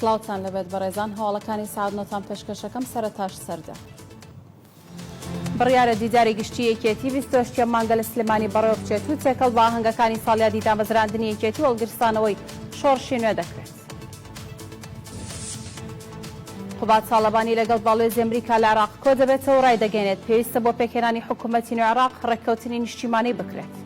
سڵاوتان لەبێت بەڕێزان هەواڵەکانی سەعات نۆتان پێشکەشەکەم سەرەتاش سەردە. بڕیارە دیداری گشتی یەکێتی 28 ەم مانگە لە سلێمانی بەڕێوە بچێت و تێکەڵ بە ئاهەنگەکانی ساڵیادی دامەزراندنی یەکێتی و هەڵگیرسانەوەی شۆڕشی نوێ دەکرێت. قوباد تاڵەبانی لەگەڵ باڵوێزی ئەمریکا لە عێراق کۆدەبێتەوە و رایدەگەیەنێت، پێویستە بۆ پێکهێنانی حکومەتی نوێی عێراق رێککەوتنی نیشتیمانی بکرێت.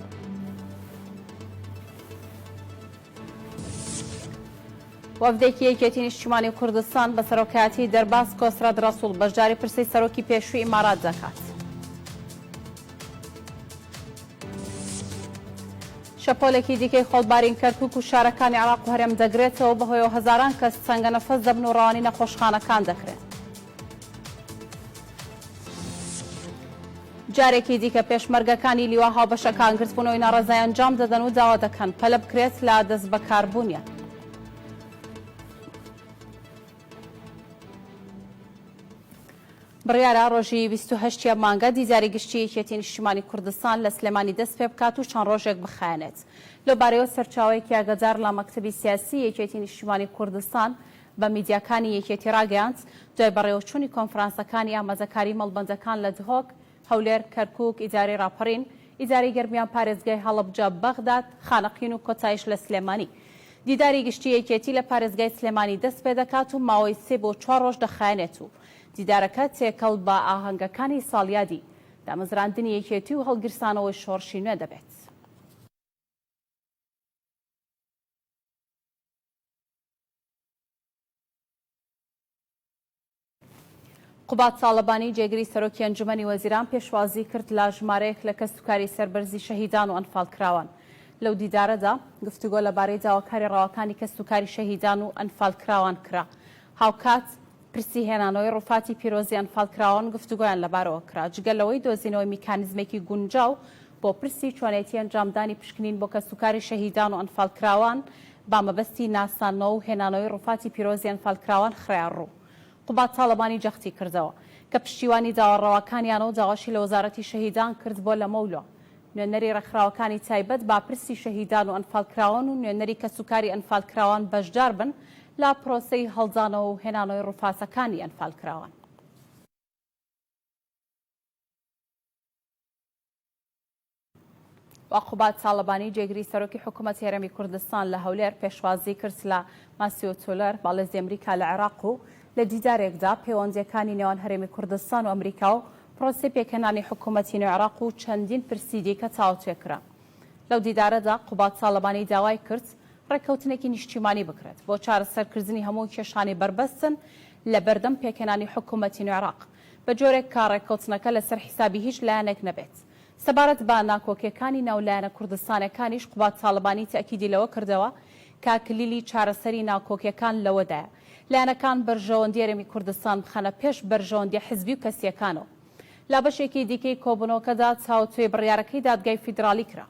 وەفدێکی یەکێتی نیشتیمانی کوردستان بە سەرۆکایەتی دەرباز کۆسرەت رەسوڵ بەشداری پرسەی سەرۆکی پێشووی ئیمارات دەکات. شەپۆلێکی دیکەی خۆڵبارین کەرکوک و شارەکانی عێراق و هەرێم دەگرێتەوە، بەهۆیەوە هەزاران کەس تەنگەنەفەس دەبن و ڕەوانەی نەخۆشخانەکان دەکرێن. جارێکی دیکە پێشمەرگەکانی لیوا هاوبەشەکان گرتبوونەوەی ناڕەزای ئەنجام دەدەن و داوا دەکەن پەلە بکرێت لە دەستبەکاربوونیان. بڕیارە ڕۆژی 28 ی ئەم مانگە دیداری گشتی یەکێتی نیشتیمانی کوردستان لە سلێمانی دەست پێبکات و چەند ڕۆژێک بخایەنێت. لەو بارەیەوە سەرچاوەیەکی ئاگادار لە مەکتەبی سیاسی یەکێتی نیشتیمانی کوردستان بە میدیاکانی یەکێتی ڕاگەیاند، دوای بەڕێوەچوونی کۆنفرانسەکانی ئامادەکاری مەڵبەندەکان لە دهۆک، هەولێر، کەرکوک، ئیدارەی ڕاپەڕین، ئیدارەی گەرمیان، پارێزگای هەڵەبجە، بەغداد، خانەقین و کۆتایش لە سلێمانی. دیداری گشتی یەکێتی لە پارێزگای سلێمانی دەست پێدەکات و ماوەی سێ بۆ چوار ڕۆژ دەخایەنێت و دیدارەکە تێکەڵ بە ئاهەنگەکانی ساڵیادی دامەزراندنی یەکێتی و هەڵگیرسانەوەی شۆڕشی نوێ دەبێت. قوباد تاڵەبانی جێگری سەرۆکی ئەنجومەنی وەزیران پێشوازی کرد لە ژمارەیەک لە کەسوکاری سەربەرزی شەهیدان و ئەنفالکراوان. لەو دیدارەدا گفتوگۆ لەبارەی داواکاری ڕەواکانی کەسوکاری شەهیدان و ئەنفالکراوان کرا. هاوکات پرسی هێنانەوەی ڕوفاتی پیرۆزی ئەنفالکراوان گفتوگۆیان لەبارەوە کرا، جگە لەوەی دۆزینەوەی میکانیزمێکی گونجاو بۆ پرسی چۆنێتی ئەنجامدانی پشکنین بۆ کەسوکاری شەهیدان و ئەنفالکراوان بە مەبەستی ناساندنەوە و هێنانەوەی ڕوفاتی پیرۆزی ئەنفالکراوان خرایە ڕوو. قوباد تاڵەبانی جەختی کردەوە، کە پشتیوانی داوا ڕەواکانیانە و داواشی لە وەزارەتی شەهیدان کرد بۆ لەمەولوا نوێنەری ڕێکخراوەکانی تایبەت بە پرسی شەهیدان و ئەنفالکراوان و نوێنەری کەسوکاری ئەنفالکراوان بەشدار بن لە پرۆسەی هەڵدانەوە و هێنانەوەی ڕوفاتەکانی ئەنفالکراوان. و قوباد تاڵەبانی جێگری سەرۆکی حکوومەتی هەرێمی کوردستان لە هەولێر پێشوازی کرد لە ماسیۆ تولەر باڵێزی ئەمریکا لە عێراق و لە دیدارێکدا پەیوەندییەکانی نێوان هەرێمی کوردستان و ئەمریکا و پرۆسەی پێکهێنانی حکوومەتی نوێی عێراق و چەندین پرسی دیکە تاوتوێ کران. لەو دیدارەدا قوباد تاڵەبانی داوای کرد ڕێککەوتنێکی نیشتیمانی بکرێت بۆ چارەسەرکردنی هەموو کێشانەی بەربەستن لە بەردەم پێکهێنانی حکوومەتی نوێی عێراق بە جۆرێک کە ڕێککەوتنەکە لەسەر حیسابی هیچ لایەنێک نەبێت. سەبارەت بە ناکۆکیەکانی ناو لایەنە کوردستانەکانیش قوباد تاڵەبانی تەئکیدی لەوە کردەوە کە کلیلی چارەسەری ناکۆکیەکان لەوەدایە لایەنەکان بەرژەوەندی هەرێمی کوردستان بخەنە پێش بەرژەوەندیە حزبی و کەسیەکانەوە. لە بەشێکی دیکەی کۆبونەوەکەدا تاوتوێی بڕیارەکەی دادگای فیدراڵی کرا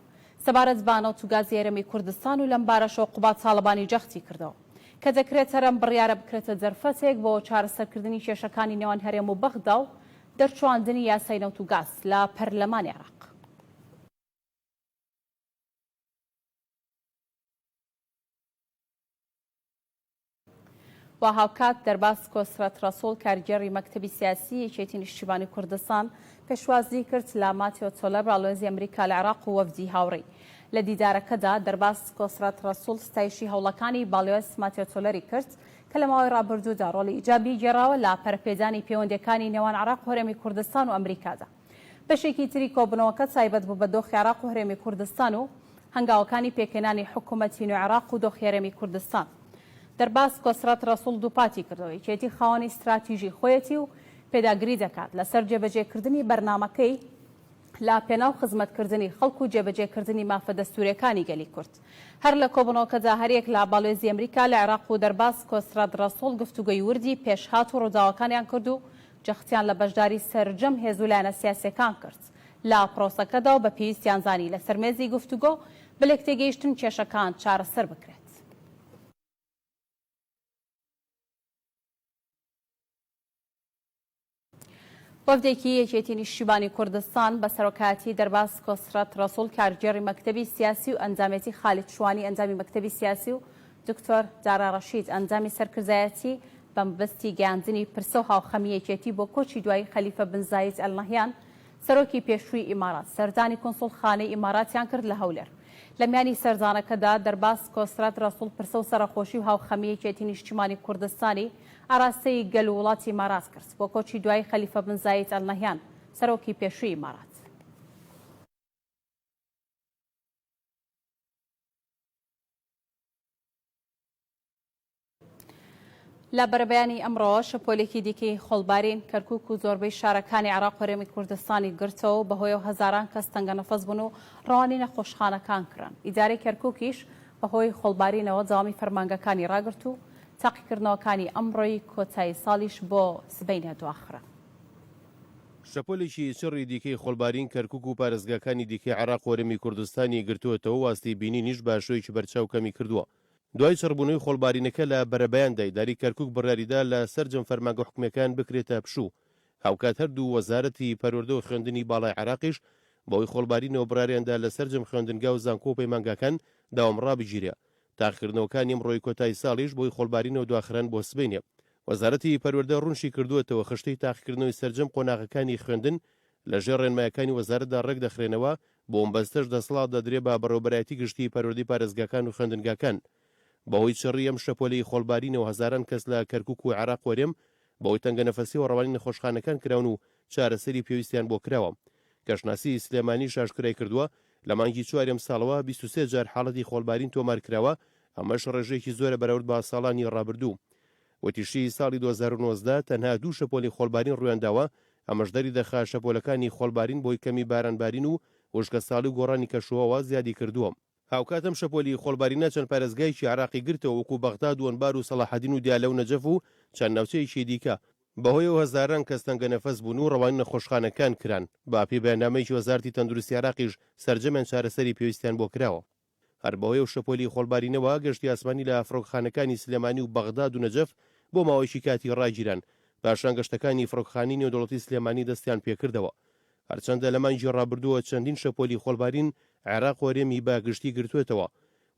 سەبارەت بە نەوت و گازی هەرێمی کوردستان و لەمبارەشەوە قوباد تاڵەبانی جەختی کردەوە کە دەکرێت هەر ئەم بڕیارە بکرێتە دەرفەتێک بۆ چارەسەرکردنی کێشەکانی نێوان هەرێم و بەغدا و دەرچواندنی یاسای نەوت و گاز لە پەرلەمانی عێراق. و هاوکات دەرباز کۆسرەت ڕەسوڵ کارگێڕی مەکتەبی سیاسی یەکێتی نیشتیمانی کوردستان پێشوازی کرد لە ماتیۆ تۆلەر باڵوێزی ئەمریکا لە عێراق و وەفدی هاوڕێی. لە دیدارەکەدا دەرباز کۆسرەت ڕەسوڵ ستایشی هەوڵەکانی باڵیۆز ماتیۆ تۆلەری کرد کە لە ماوەی ڕابردوودا ڕۆڵی ئیجابی گێڕاوە لە پەرەپێدانی پەیوەندییەکانی نێوان عێراق و هەرێمی کوردستان و ئەمریکادا. بەشێکی تری کۆبوونەوەکە تایبەت بوو بە دۆخی عێراق و هەرێمی کوردستان و هەنگاوەکانی پێکهێنانی حکوومەتی نوێی عێراق و دۆخی هەرێمی کوردستان. دەرباز کۆسرەت ڕەسوڵ دووپاتی کردەوە، یەکێتی خاوەنی ستراتیژی خۆیەتی و پێداگری دەکات لەسەر جێبەجێکردنی بەرنامەکەی لە پێناو خزمەتکردنی خەڵک و جێبەجێکردنی مافە دەستوورییەکانی گەلی کورد. هەر لە کۆبوونەوەکەدا هەریەک لە باڵوێزی ئەمریکا لە عێراق و دەرباز کۆسرەت ڕەسوڵ گفتوگۆی وردی پێشهات و ڕووداوەکانیان کرد و جەختیان لە بەشداری سەرجەم هێز و لایەنە سیاسییەکان کرد لە پرۆسەکەدا و بە پێویستیان زانی لەسەر مێزی گفتوگۆ بە لێکتێگەیشتن کێشەکان چارەسەر بکرێت. وەفدێکی یەکێتی نیشتیمانی کوردستان بە سەرۆکایەتی دەرباز کۆسرەت ڕەسوڵ کارگێڕی مەکتەبی سیاسی و ئەندامێتی خالید شوانی ئەندامی مەکتەبی سیاسی و. دکتۆر دارا ڕەشید ئەندامی سەرکردایەتی بەمەبەستی گەیاندنی پرسە و هاوخەمی یەکێتی بۆ کۆچی دوایی خەلیفە بن زاید ئەلنەهیان سەرۆکی پێشووی ئیمارات سەردانی کونسوڵخانەی ئیماراتیان کرد لە هەولێر. لە میانی سەردانەکەدا دەرباز کۆسرەت رەسوڵ پرسە و سەرەخۆشی و هاوخەمی یەکێتی نیشتیمانی کوردستانی ئاراستەی گەل و وڵاتی ئیمارات کرد بۆ کۆچی دوایی خەلیفە بن زاید ئەلنەهیان سەرۆکی پێشووی ئیمارات. لە بەرەبەیانی ئەمڕۆوە شەپۆلێکی دیکەی خۆڵبارین کەرکوک و زۆربەی شارەکانی عێراق و هەرێمی کوردستانی گرتەوە و بەهۆیەوە هەزاران کەس تەنگەنەفەس بوون و ڕەوانی نەخۆشخانەکان کران. ئیدارەی کەرکوکیش بەهۆی خۆڵبارینەوە دەوامی فەرمانگەکانی ڕاگرت و تاقیکردنەوەکانی ئەمڕۆی کۆتایی ساڵیش بۆ سبەینێ دواخران. شەپۆلێکی چڕی دیکەی خۆڵبارین کەرکوک و پارێزگاکانی دیکەی عێراق و هەرێمی کوردستانی گرتووەتەوە و ئاستی بینینیش بە شێوەیەکی بەرچاو کەمی کردووە. دوای چڕبوونەوەی خۆڵبارینەکە لە بەرەبەیاندا ئیدارەی کەرکوک بڕیاریدا لە سەرجەم فەرمانگە حکومییەکان بکرێتە پشوو، هاوکات هەردوو وەزارەتی پەروەردە و خوێندنی باڵای عێراقیش بەهۆی خۆڵبارینەوە بڕیاریاندا لە سەرجەم خوێندنگا و زانکۆ و پەیمانگاکان دەوام ڕابگیرێ. تاقیکردنەوەکانی ئەمڕۆی کۆتایی ساڵیش بەهۆی خۆڵبارینەوە دواخران بۆ سبەینێ. وەزارەتی پەروەردە ڕوونشیکردووەتەوە، خشتەی تاقیکردنەوەی سەرجەم قۆناغەکانی خوێندن لەژێر ڕێنمایەکانی وەزارەتدا ڕێکدەخرێنەوە، بۆ مەبەستەش دەسەڵات دەدرێ بە بەڕێوەبەرایەتی گشتیی پەروەردەی پارێزگاکان و خوێندنگاکان. بەهۆی چڕیی ئەم شەپۆلەی خۆڵبارینەوە هەزاران کەس لە کەرکوک و عێراق و هەرێم بەهۆی تەنگەنەفەسیەوە ڕەوانەی نەخۆشخانەکان کراون و چارەسەری پێویستیان بۆ کراوە. کەشناسیی سلێمانیش ئاشکرای کردووە، لە مانگی چواری ئەمساڵەوە 23 جار حاڵەتی خۆڵبارین تۆمارکراوە، ئەمەش ڕێژەیەکی زۆرە بەراورد بە ساڵانی ڕابردوو. وتیشی، ساڵی 2019 تەنها دوو شەپۆلی خۆڵبارین ڕوویانداوە، ئەمەش دەریدەخات شەپۆلەکانی خۆڵبارین بەهۆی کەمی بارانبارین و وشکەساڵی و گۆڕانی کەشوهەوا زیادی کردووە. هاوکات ئەم شەپۆلی خۆڵبارینە چەند پارێزگایەکی عێراقی گرتەوە وەکو بەغداد و ئەنبار و سەڵاحەدین و دیالە و نەجەف و چەند ناوچەیەکی دیکە، بەهۆیەوە هەزاران کەس تەنگەنەفەس بوون و ڕەوانی نەخۆشخانەکان کران، بەپێی بەیاننامەیەکی وەزارەتی تەندروستی عێراقیش سەرجەمیان چارەسەری پێویستیان بۆ کراوە. هەر بەهۆی ئەو شەپۆلی خۆڵبارینەوە گەشتی ئاسمانی لە فڕۆکەخانەکانی سلێمانی و بەغداد و نەجەف بۆ ماوەیەکی کاتی ڕاگیران، پاشان گەشتەکانی فڕۆکەخانەی نێودەوڵەتی سلێمانی دەستیان پێکردەوە. هەرچەندە لە مانگی ڕابردووە چەندین شەپۆلی خۆڵبارین عێراق و هەرێمی بە گشتی گرتووەتەوە،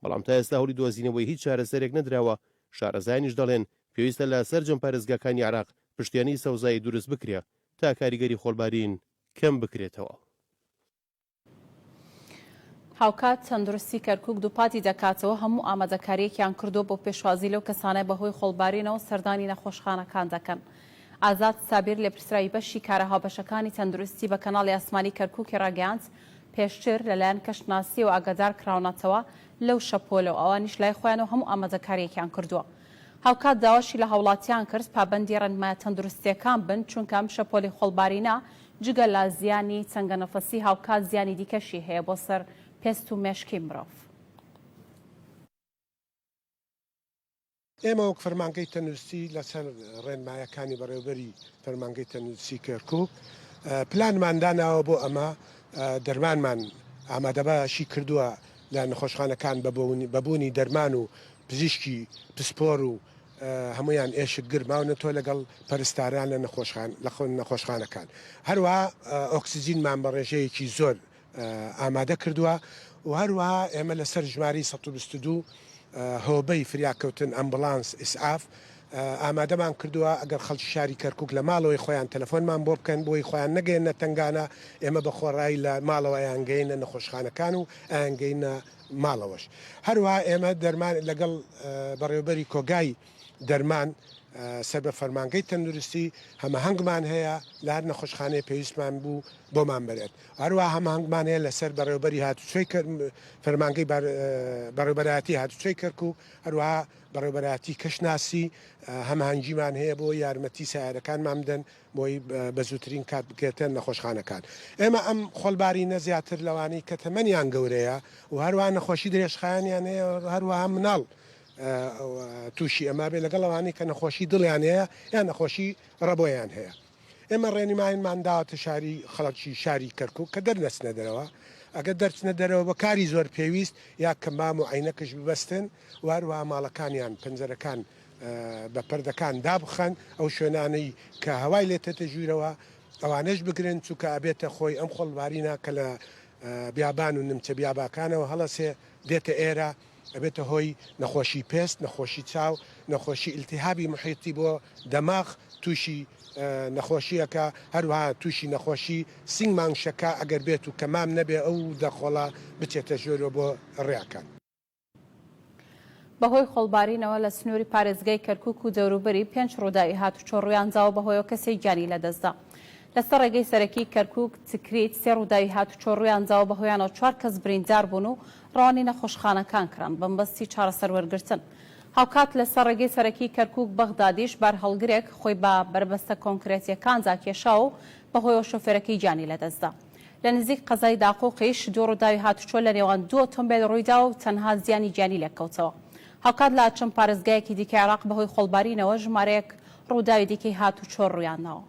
بەڵام تا ئێستا هەوڵی دۆزینەوەی هیچ چارەسەرێک نەدراوە، شارەزایانیش دەڵێن پێویستە لە سەرجەم پارێزگاکانی عێراق پشتێنەی سەوزایی دروست بکرێ تا کاریگەری خۆڵبارین کەم بکرێتەوە. هاوکات تەندروستی کەرکوک دووپاتی دەکاتەوە، هەموو ئامادەکارییەکیان کردووە بۆ پێشوازی لەو کەسانە بەهۆی خۆڵبارینەوە سەردانی نەخۆشخانەکان دەکەن. ئازاد سابیر لێپرسراوی بەشی کارە هاوبەشەکانی تەندروستی بە کەناڵی ئاسمانی کەرکوکی ڕاگەیاند، پێشتر لەلایەن کەشناسییەوە ئاگادار کراونەتەوە لەو شەپۆلە و ئەوانیش لای خۆیانەوە هەموو ئامادەکارییەکیان کردووە. هاوکات داواشی لە هاوڵاتیان کرد پابەندی ڕێنمایە تەندروستییەکان بن، چونکە ئەم شەپۆلی خۆڵبارینە جگە لە زیانی تەنگەنەفەسی هاوکات زیانی دیکەشی هەیە بۆ سەر پێست و مێشکی مرۆڤ. ئێمە وەک فەرمانگەی تەندروستی لەسەر ڕێنمایەکانی بەڕێوەبەری فەرمانگەی تەندروستی کەرکوک پلانمان داناوە بۆ ئەمە، دەرمانمان ئامادەباشی کردووە لە نەخۆشخانەکان بە بوونی دەرمان و پزیشکی پسپۆر و هەموویان ئێشکگر ماونەتەوە لەگەڵ پەرستاران لە نەخۆشخانەکان. هەروەها ئۆکسجینمان بە ڕێژەیەکی زۆر ئامادە کردووە و هەروەها ئێمە لەسەر ژمارەی 122 هۆبەی فریاکەوتن، ئەمبولانس، ئیسعاف، ئامادەمان کردووە، ئەگەر خەڵکی شاری کەرکوک لە ماڵەوەی خۆیان تەلەفۆنمان بۆ بکەن بۆی خۆیان نەگەیەننە تەنگانە، ئێمە بە خۆڕایی لە ماڵەوە ئەیانگەیەنە نەخۆشخانەکان و ئەیانگەینە ماڵەوەش. هەروەها ئێمە دەرمان لەگەڵ بەڕێوەبەری کۆگای دەرمان سەر بە فەرمانگەی تەندروستی هەمەهەنگمان هەیە لە هەر نەخۆشخانەیە پێویستمان بوو بۆمان بەرێت. هەروەها هەمەهەنگمان هەیە لەسەر بەڕێوەبەری هاتوچۆی فەرمانگەی بەڕێوەبەرایەتی هاتوچۆی کەرکوک، هەروەها بەڕێوەبەرایەتی کەشناسی هەمەهەنگیمان هەیە بۆ یارمەتی سەیارەکانمان بدەن بۆی بە زووترین کات بگرێتە نەخۆشخانەکان. ئێمە ئەم خۆڵبارینە زیاتر لەوانەی کە تەمەنیان گەورەیە و هەروەها نەخۆشی درێژخایەنیان هەیە و هەروەها مناڵ تووشی ئەمە بێت لەگەڵ ئەوانەی کە نەخۆشی دڵیان هەیە یان نەخۆشی ڕەبۆیان هەیە. ئێمە ڕێنماییمان داوەتە شاری خەڵکی شاری کەرکوک کە دەرنەچنە دەرەوە، ئەگەر دەرچنە دەرەوە بە کاری زۆر پێویست یا کەمام و عەینەکش ببەستن و هەروەها ماڵەکانیان پەنجەرەکان بە پەردەکان دابخەن، ئەو شوێنانەی کە هەوای لێ تێتە ژوورەوە ئەوانەش بگرن، چونکە ئەبێتە خۆی ئەم خۆڵبارینە کە لە بیابان و نمچە بیاباکانەوە هەڵەسێ دێتە ئێرە. ئەبێتە هۆی نەخۆشی پێست، نەخۆشی چاو، نەخۆشی ئیلتیهابی موحیتی بۆ دەماغ تووشی نەخۆشیەکە، هەروەها تووشی نەخۆشی سینگ مانگشەکە ئەگەر بێت و کەمام نەبێ ئەو دەخۆڵە بچێتە ژۆرۆ بۆ ڕێکان. بەهۆی خۆڵبارینەوە لە سنووری پارێزگای کەرکوک و دەوروبەری پێنج ڕووداوی هاتوچۆ ڕوویانداوە بەهۆیەوە کەسێک گیانی لەدەستدا. لەسەر ڕێگەی سەرەکی کەرکوک، تکریت سێ ڕووداوی هاتوچۆ ڕوویانداوە بەهۆیانەوە چوار کەس بریندار بوون و ڕەوانی نەخۆشخانەکان کران بەمەبەستی چارەسەر وەرگرتن. هاوکات لەسەر ڕێگەی سەرەکی کەرکوک، بەغدادیش بارهەڵگرێک خۆی بە بەربەستە کۆنکرێتییەکاندا کێشاوە و بەهۆیەوە شۆفێرەکەی گیانی لەدەستدا. لە نزیک قەزای داقوقیش دوو ڕووداوی هاتوچۆ لە نێوان دوو ئۆتۆمبێل ڕوویدا و تەنها زیانی گیانی لێکەوتەوە. هاوکات لە چەند پارێزگایەکی دیکەی عێراق بەهۆی خۆڵبارینەوە ژمارەیەک ڕووداوی دیکەی هاتوچۆ ڕوویانداوە.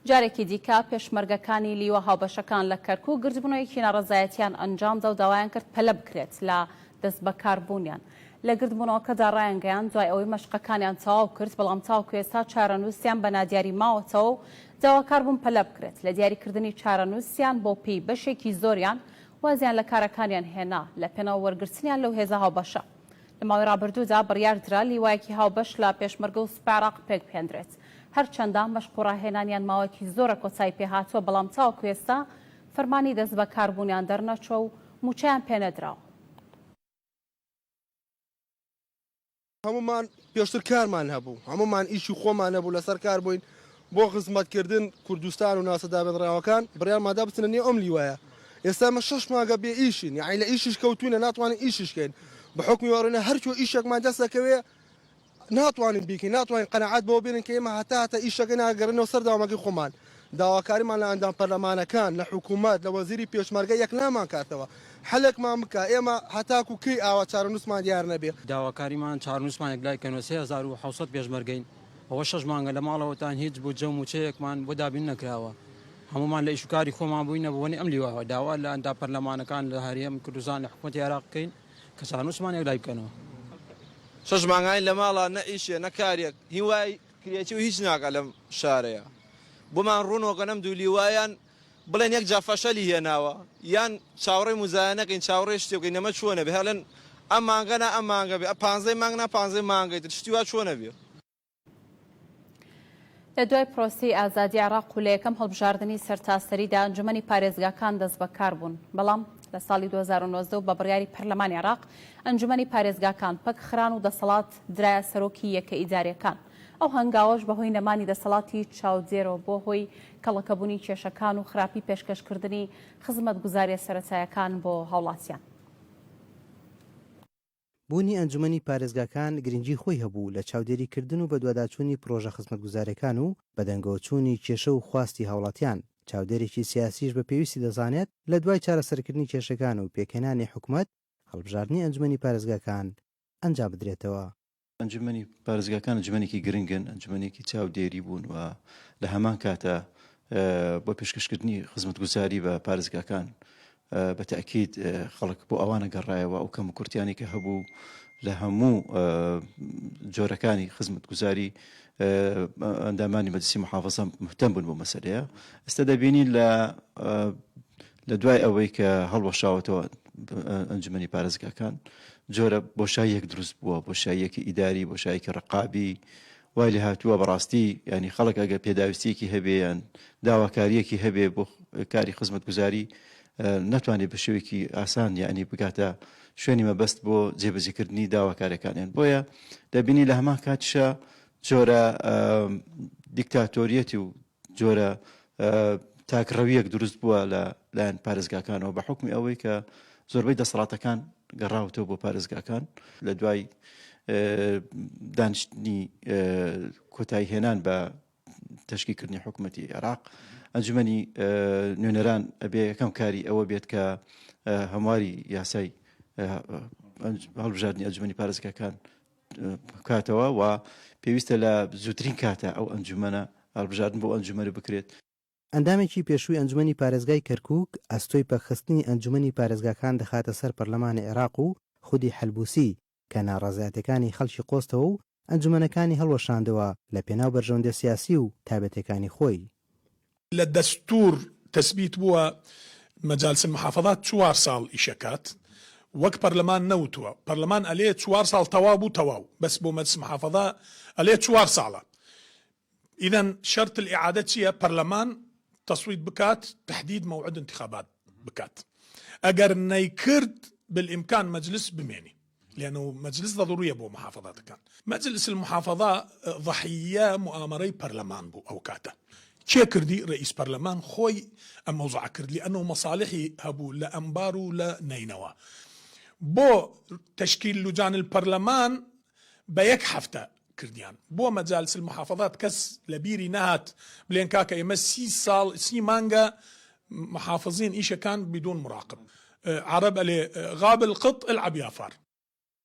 جارێکی دیکە پێشمەرگەکانی لیوا هاوبەشەکان لە کەرکوک گردبوونەوەیەکی ناڕەزایەتیان ئەنجامدا و داوایان کرد پەلە بکرێت لە دەستبەکاربوونیان. لە گردبوونەوەکەدا ڕایانگەیاند، دوای ئەوەی مەشقەکانیان تەواو کرد، بەڵام تاوەکو ئێستا چارەنووسیان بە نادیاری ماوەتەوە و داواکاربوون پەلە بکرێت لە دیاریکردنی چارەنووسیان بۆ پێی بەشێکی زۆریان وازیان لە کارەکانیان هێنا لە پێناو وەرگرتنیان لەو هێزە هاوبەشە. لە ماوەی ڕابردوودا بڕیاردرا لیوایەکی هاوبەش لە پێشمەرگە و سوپای عێراق پێکبهێندرێت. هەرچەندە مەشق و ڕاهێنانیان ماوەیەکی زۆرە کۆتایی پێهاتووە، بەڵام تاوەکو ئێستا فەرمانی دەستبەکاربوونیان دەرنەچووە و مووچەیان پێنەدراوە. هەموومان پێشتر کارمان هەبوو، هەموومان ئیشی خۆمان هەبوو، لەسەر کار بووین بۆ خزمەتکردن کوردستان و ناوچە دابەندراوەکان، بڕیارمان دا بچنە نێو ئەم لیوایە. ئێستا ئێمە شەش مانگە بێ ئیشین، یەعنی لە ئیشیش کەوتووینە ناتوانین ئیشیش کەین. بە حوکمی وەڕینە هەر کوێ ئیشێکمان دەست دەکەوێ ناتوانین بیکەین، ناتوانین قەناعەت بەوە بێنین کە ئێمە هەتا هەتا ئیشەکەی ناگەڕێنەوە سەر دەوامەکەی خۆمان. داواکاریمان لە ئەندام پەرلەمانەکان، لە حکوومەت، لە وەزیری پێشمەرگە یەکلامان کاتەوە. حەلێکمان بکا، ئێمە هەتاکوو کەی ئاوا چارەنووسمان دیار نەبێ؟ داواکاریمان چارەنووسمان یەکلای کەنەوە، 3700 پێشمەرگەین، ئەوە شەش مانگە لە ماڵەوەتان هیچ بودجە و مووچەیەکمان بۆ دابین نەکراوە. هەموومان لە ئیش و کاری خۆمان بووینە بۆنەی ئەم لیواوە. داوا لە ئەندام پەرلەمانەکان، لە هەرێم کوردستان، لە حکوومەتی عێراق بکەین کە چارەنووسمان یەکلای بکەنەوە. شەش مانگاین لە ماڵا نە ئیشێ نە کارێک هیوای کرێچی و هیچ ناکا لەم شارەیا بۆمان ڕوونۆکەن ئەم دوو لیوایان بڵێن یەک جا فەشەلی هێناوە یان چاوەڕێی موزایەنەکەین چاوەڕێی شتێ بکەین ئەمە چۆنە بێ هەڵێن ئەم مانگە نا ئەم مانگە بێ پانزەی مانگ نا پانزەی مانگەی تر شتی وا چۆنە بێ. لە دوای پرۆسەی ئازادی عێراق و لە یەکەم هەڵبژاردنی سەرتاسەریدا ئەنجومەنی پارێزگاکان دەستبەکاربوون، بەڵام لە ساڵی 2019 و بە بڕیاری پەرلەمانی عێراق ئەنجومەنی پارێزگاکان پەکخران و دەسەڵات درایە سەرۆکی یەکە ئیدارییەکان. ئەو هەنگاوەش بەهۆی نەمانی دەسەڵاتی چاودێرەوە بووە هۆی کەڵەکەبوونی کێشەکان و خراپی پێشکەشکردنی خزمەتگوزارییە سەرەتایەکان بۆ هاوڵاتیان. بوونی ئەنجومەنی پارێزگاکان گرنگی خۆی هەبوو لە چاودێریکردن و بەدواداچوونی پڕۆژە خزمەتگوزاریەکان و بەدەنگەوەچوونی کێشە و خواستی هاوڵاتیان، چاودێرێکی سیاسیش بە پێویستی دەزانێت لە دوای چارەسەرکردنی کێشەکان و پێکهێنانی حکومەت هەڵبژاردنی ئەنجومەنی پارێزگاکان ئەنجام بدرێتەوە. ئەنجومەنی پارێزگاکان ئەنجومەنێکی گرنگن، ئەنجومەنێکی چاودێری بوون و لە هەمان کاتە بۆ پێشکەشکردنی خزمەتگوزاری بە پارێزگاکان بە تەئکید خەڵک بۆ ئەوانە گەڕایەوە ئەو کەموکورتیانەی کە هەبوو لە هەموو جۆرەکانی خزمەتگوزاری ئەندامانی مەجلسی محافظە مهتەم بوون بۆ مەسەلەیە ئێستا دەبینین لە لە دوای ئەوەی کە هەڵوەشاوەتەوە ئەنجومەنی پارێزگاکان جۆرە بۆشاییەک دروست بووە بۆشاییەکی ئیداری بۆشاییەکی ڕقابی وای لێ هاتووە بەڕاستی ینی خەڵک ئەگەر پێداویستیەکی هەبێ یان داواکاریەکی هەبێ بۆ کاری خزمەتگوزاری ناتوانێت بە شێوەیەکی ئاسان یعنی بگاتە شوێنی مەبەست بۆ جێبەجێکردنی داواکاریەکانیان بۆیە دەبینی لە هەمان کاتیشا جۆرە دیکتاتۆریەتی و جۆرە تاکڕەویەک دروست بووە لە لایەن پارێزگاکانەوە بە حکمی ئەوەی کە زۆربەی دەسەڵاتەکان گەڕاوتەوە بۆ پارێزگاکان لە دوای دانیشتنی کۆتایی هێنان بە تەشکیکردنی حکوومەتی عێراق ئەنجومەنی نوێنەران ئەبێ یەکەم کاری ئەوە بێت کە هەمواری یاسای هەڵبژاردنی ئەنجومەنی پارێزگاکان بکاتەوە و پێویستە لە زووترین کاتە ئەو ئەنجومەنە هەڵبژاردن بۆ ئەنجومەنە بکرێت. ئەندامێکی پێشووی ئەنجومەنی پارێزگای کەرکوک، ئەستۆی پەکخستنی ئەنجومەنی پارێزگاکان دەخاتە سەر پەرلەمانی عێراق و خودی حەلبوسی، کە ناڕەزایەتیەکانی خەڵکی قۆستەوە و ئەنجومەنەکانی هەڵوەشاندەوە لە پێناو مەجالس المحافظات چوار ساڵ ئیشەکات وەک پەرلەمان نەوتووە پەرلەمان ئەلێ چوار ساڵ تەواو بوو تەواو بەس بۆ مەجلس محافظە ئەلێ چوار ساڵە ئیذن شەرت الاعادە چییە پەرلەمان تەسویت بکات تحدید موعد انتخابات بکات ئەگەر نەیکرد بالامکان مەجلس بمێنی لانه مەجلس ضروریە بۆ محافظاتەکان مەجلس المحافظە ضحیە مؤامرەی پەرلەمان بوو ئەو کاتە کێ کردی رئیس پەرلەمان خۆی ئەم مەوزوعە کرد لانه مصالحی هەبوو لە ئەنبار و لە نەینەوا بۆ تشکیل لجان الپەرلەمان بە یەک هەفتە کردیان بۆ مەجالس المحافظات کەس لە بیری نەهات بلێن کاکە ئێمە سی ساڵ سی مانگە محافظین ئیشەکان بدون مراقب عەرەب ئەلێ غاب القط العب یا فار.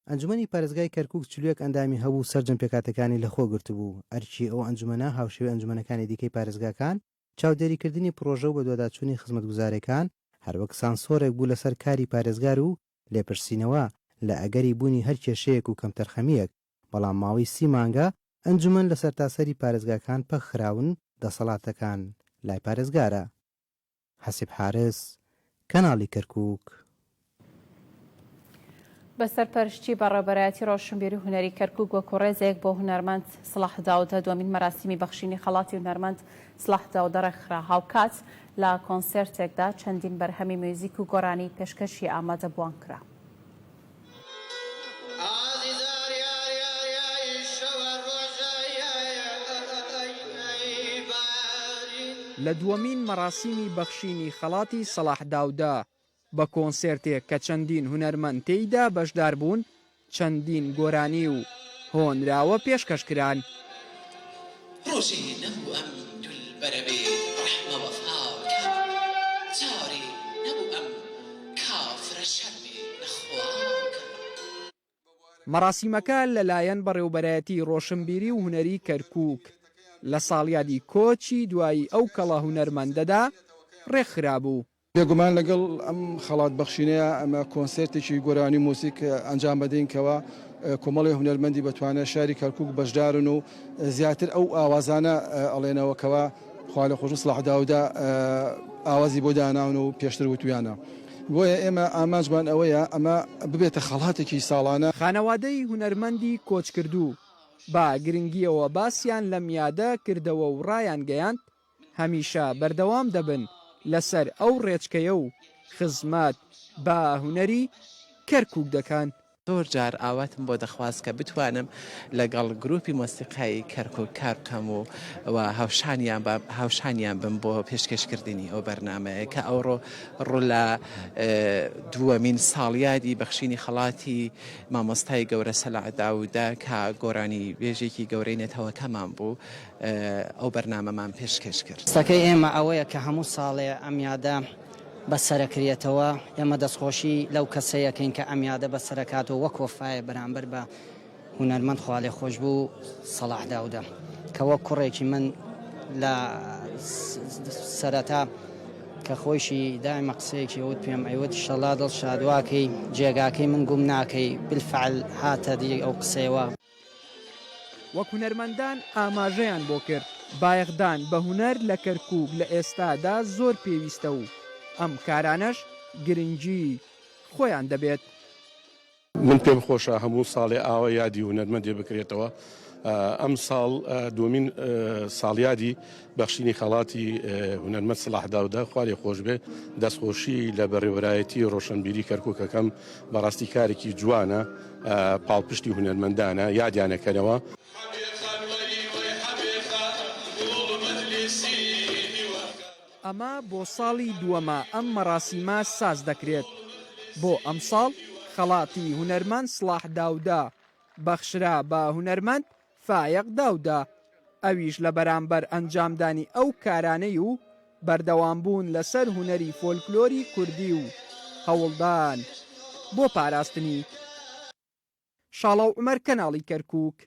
ئەنجومەنی پارێزگای کەرکوک 41 ئەندامی هەبوو و سەرجەم پێکهاتەکانی لەخۆ گرتبوو، ئەرکی ئەو ئەنجومەنە هاوشێوەی ئەنجومەنەکانی دیکەی پارێزگاکان چاودێریکردنی پڕۆژە و بەدواداچوونی خزمەتگوزارێکان، هەروەک سانسۆرێک بوو لەسەر کاری پارێزگار و لێپرسینەوە لە ئەگەری بوونی هەر کێشەیەک و کەمتەرخەمییەک، بەڵام ماوەی سی مانگە ئەنجومەن لە سەرتاسەری پارێزگاکان پەکخراون، دەسەڵاتەکان لای پارێزگارە. حەسیب حارس، کەناڵی کەرکوک. بە سەرپەرشتی بەڕێوەبەرایەتی ڕۆشنبیری و هونەری کەرکوک وەکو ڕێزێک بۆ هونەرمەند سڵاح داودە دووەمین مەراسیمی بەخشینی خەڵاتی هونەرمەند سڵاح داودە ڕێکخرا. هاوکات لە کۆنسێرتێکدا چەندین بەرهەمی میوزیک و گۆرانی پێشکەشی ئامادەبووان کرا. لە دووەمین مەراسیمی بەخشینی خەڵاتی سەڵاح داودە بە کۆنسێرتێک کە چەندین هونەرمەند تێیدا بەشدار بوون، چەندین گۆرانی و هۆنراوە پێشکەش کران. ڕۆژێ نەبوو ئەم دولبەرە بێ ڕەحمە وەفا بکا، جارێ نەبوو ئەم کافرە شەرمێ لە خوا بکا. مەراسیمەکە لەلایەن بەڕێوبەرایەتی ڕۆشنبیری و هونەری کەرکوک لە ساڵیادی کۆچی دوایی ئەو کەڵە هونەرمەندەدا ڕێکخرابوو. بێگومان لەگەڵ ئەم خەڵات بەخشینەیە ئەمە کۆنسێرتێکی گۆرانی و موزیک ئەنجام بەدەین کەوا کۆمەڵی هونەرمەندی بەتوانای شاری کەرکوک بەشدارن و زیاتر ئەو ئاوازانە ئەڵێنەوە کەوا خوالێخۆشبوو سڵاح داودە ئاوازی بۆ داناون و پێشتر وتویانە بۆیە ئێمە ئامانجمان ئەوەیە ئەمە ببێتە خەڵاتێکی ساڵانە. خانەوادەی هونەرمەندی کۆچکردوو بە گرنگییەوە باسیان لەم یادە کردەوە و ڕایانگەیاند، هەمیشە بەردەوام دەبن لەسەر ئەو ڕێچکەیە و خزمەت بە هونەری کەرکوک دەکەن. زۆر جار ئاواتم بۆ دەخواست کە بتوانم لەگەڵ گروپی مۆسیقای کەرکوک کار بکەم و و هاوشانیان بە هاوشانیان بم بۆ پێشکەشکردنی ئەو بەرنامەیە کە ئەوڕۆ ڕوو لە دووەمین ساڵیادی بەخشینی خەڵاتی مامۆستای گەورە سەلاح داودە کە گۆرانی بێژێکی گەورەی نەتەوەکەمان بوو ئەو بەرنامەمان پێشکەش کرد. قسەکەی ئێمە ئەوەیە کە هەموو ساڵێ ئەم یادە بەسەرەکرێتەوە، ئێمە دەستخۆشی لەو کەسەی ئەکەین کە ئەم یادە بەسەرەکاتەوە وەک وەفایە بەرامبەر بە هونەرمەند خوالێخۆشبوو سەڵاح داودە کە وەک کوڕێکی من لە سەرەتا کە خۆیشی دایمە قسەیەکی ئەوت پێم ئەیوت شەڵا دڵ شادواکەی جێگاکەی من گوم ناکەی بالفعل هاتە دی ئەو قسەیەوە. وەک هونەرمەندان ئاماژەیان بۆ کرد، بایەخدان بە هونەر لە کەرکووک لە ئێستادا زۆر پێویستە و ئەم کارانەش گرنگیی خۆیان دەبێت. من پێم خۆشە هەموو ساڵێ ئاوا یادی هونەرمەندێ بکرێتەوە، ئەمساڵ دووەمین ساڵیادی بەخشینی خەڵاتی هونەرمەند سڵاح داودە، خوا لێ خۆش بێ، دەستخۆشی لە بەڕێوەبەرایەتی ڕۆشەنبیری کەرکوک ئەکەم، بەڕاستی کارێکی جوانە، پاڵپشتی هونەرمەندانە، یادیان ئەکەنەوە. ئەمە بۆ ساڵی دووەمە ئەم مەراسیمە ساز دەکرێت، بۆ ئەمساڵ خەڵاتی هونەرمەند سڵاح داودە بەخشرا بە هونەرمەند فایەق داودە، ئەویش لە بەرامبەر ئەنجامدانی ئەو کارانەی و بەردەوامبوون لەسەر هونەری فۆلکلۆری کوردی و هەوڵدان بۆ پاراستنی. شاڵاو عومەر کەناڵی کەرکوک.